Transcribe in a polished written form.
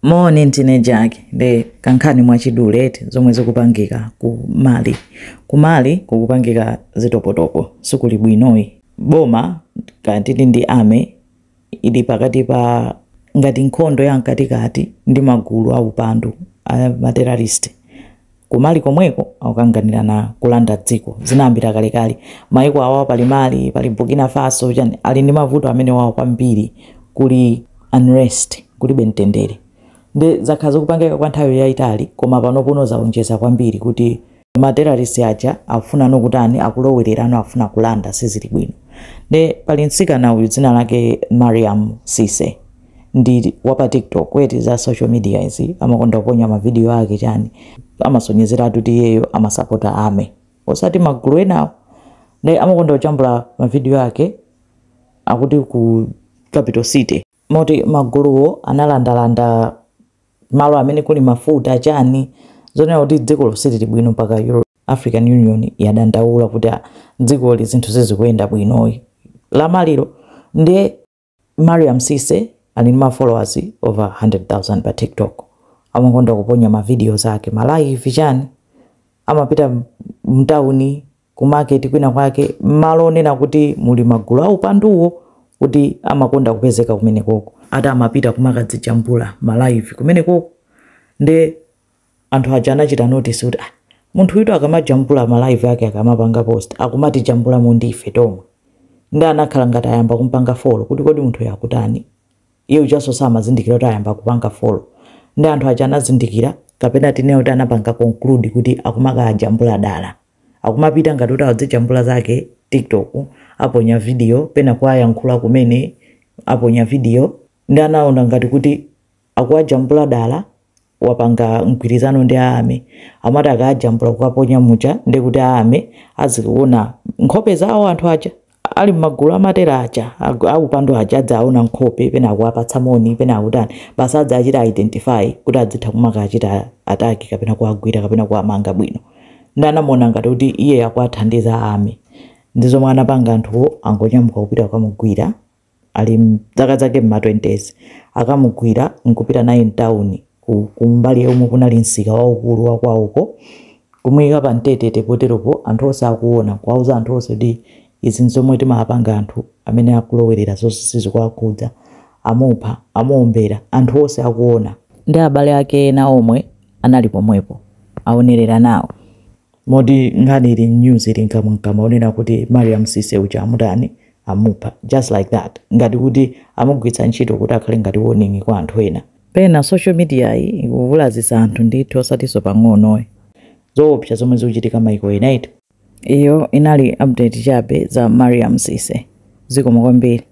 Moni, ndine Jack. Ndi kankhani mwachidule eti zomwe zikupangika ku Mali. Ku Mali kukupangika zitopotopo, sikuli bwinoyi. Boma katiti ndi army ili pakati pa ngati nkhondo ya mkatikati ndi magulu aupandu a materrorist. Ku Mali komweko akukanganirana kulanda dziko. Zinayambira kalekale. Maiko awa, pali Mali, pali Burkina Faso, chani, ali ndi mavuto amene wawo kwambiri. Kuli unrest, kulibe mtendere. Ndi zakhala zikupangika kwa nthawi yayitali, koma pano puno zaonjeza kwambiri kuti materrorist aja akufuna nokutani, akulowererano, akufuna kulanda. Sizili bwino. Ndi pali mtsikana uyu, dzina lake Mariam Cisse, ndi wapa TikTok weti, za social media izi, amakonda kuponya mavidiyo ake chani, amasonyezeratu kuti iyeyo amasapota army, osati magulu enawo. Ndi amakonda kujambula mavidiyo ake akuti ku capital city, moti maguluwo analandalanda malo amene kuli mafuta chani, zonena kuti dziko silili bwino, mpaka African Union yadandaula kuti dzikoli zinthu sizikuyenda bwinoyi la Malilo. Ndiye Mariam Cisse ali ndi ma followers over 100,000 pa TikTok. Amakonda kuponya ma videos ake, ma live chani, amapita mtawuni, ku market kwina kwake, malo onena kuti muli magulu aupanduwo, kuti amakonda kupezeka kumenekoko. Ati amapita kumakadzijambula ma live kumenekoko. Ndi anthu aja anachita notice kuti munthu uyu akamajambula ma live ake, akamapanga post, akumatijambulamo ndife tomwe. Ndi anakhala ngati ayamba kumpanga follow kuti kodi munthu yakutani. Iye ujanso samazindikira kuti ayamba kupanga follow. Ndi anthu aja anazindikira, kapena tinene kuti anapanga conclude kuti akumakajambula dala, akumapita ngati kuti adzijambula zake TikTok, aponya video, pena kuayankhula kumene aponya video. Ndi anaona ngati kuti akuwajambula dala, wapanga mgwirizano ndi army, amati akajambula kukaponya muja, ndi kuti army azikuona nkhope zawo. Anthu aja ali mmagulu amatera aja aupandu aja adzaona nkhope, pena akuwapatsa moni, pena akutani, basi adzachita identify kuti adzitha kumakachita attack kapena kuwagwira kapena kuwamanga bwino. Ndi anamuona ngati kuti iye akuwathandiza army. Ndi zomwe anapanga anthuwo, angonyamuka kupita kukamugwira. Ali zaka zake mma 20s. Akamugwira nkupita naye mtawuni, kumbali yomwe kunali msika waukulu wakwawuko, kumuyika pa mtetete poteropo anthu onse akuona, kuwauza anthu onse kuti izi nzomwe timapanga anthu amene akulowerera zonse sizikuwakhudza. Amupha, amuombera anthu onse akuona, ndi abale ake ena omwe anali pomwepo aonerera nawo. Moti nkhani ili news, ili nkamwankama, onena kuti Mariam Cisse uja amutani, amupha, just like that, ngati kuti amugwiritsa ntchito kuti akhale ngati warning kwa anthu ena. Pena social media iyi ikuvulazisa anthu ndithu, osatinso pang'ono. Zoopsa zomwe zikuchitika maiko ena ito. Iyo inali update chabe za Mariam Cisse. Zikomo kwambiri.